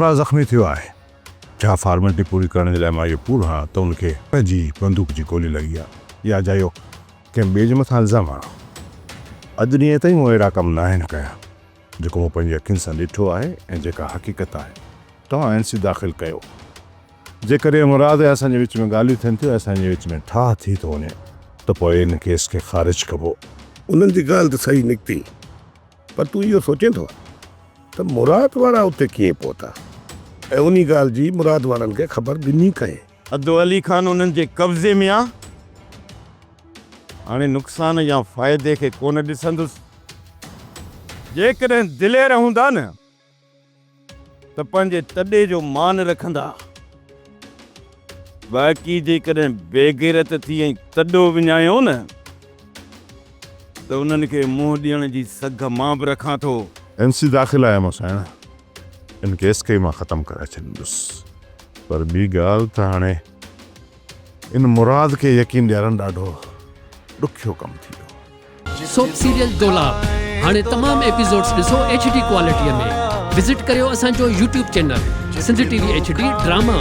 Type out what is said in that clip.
همراهه زخمي ٿيو آهي. ڇا فارملٽي پوري ڪرڻ جي لاء مان اهو ڪوڙ هڻان ته ان کي پنهنجي بندوق جي گولي لڳي آهي يا اجايو ڪنهن ٻئي جي مٿان الزام هڻان؟ اڄ ڏينهن تائين مون اهڙا ڪم ناهن ڪيا، جيڪو مون پنهنجي اکين سان ڏٺو آهي ۽ جيڪا حقيقت آهي. توهان اين سي داخل ڪيو. جيڪڏهن مراد ۽ اسان جي وچ ۾ ڳالهيون ٿين ٿيون ۽ اسان جي وچ ۾ ٺاهه ٿي ٿو وڃي ته پوء ان ڪيس کي خارج ڪبو. انهن جي ڳالهه ته صحيح نڪتي، پر تون اهو سوچين ٿو ته مراد وارا اتي ڪيئن پهتا ۽ انهي ڳالهه جي مراد وارن کي خبر ڏني ڪنهن؟ ادو علي خان انهن جي قبضي ۾ آ. هاڻي نقصان يا فائدي کي ڪونه ڏسندس. جيڪڏهن دلير هوندا نه ته پنهنجي تڏي جو مان رکندا. باقي جيڪڏهن بيغيرت ٿي ۽ تڏو وڃايو نه ته انهن کي منهن ڏيڻ جي سگهه مان به رکان ٿو. اين سي داخل آهي مون سائڻ. ان ڪيس کي ئي مان ختم ڪرائي ڇڏيندس. پر ٻي ڳالهه ته هاڻي ان مراد کي يقين ڏيارڻ ڏاڍو ڏکيو ڪم ٿي ويو. سوپ سيريل دولاب هاڻي تمام ايپيسوڊز ڏسو ايڇ ڊي ڪوالٽي ۾ وزٽ ڪريو اسان جو YouTube channel Sindh T V H D drama.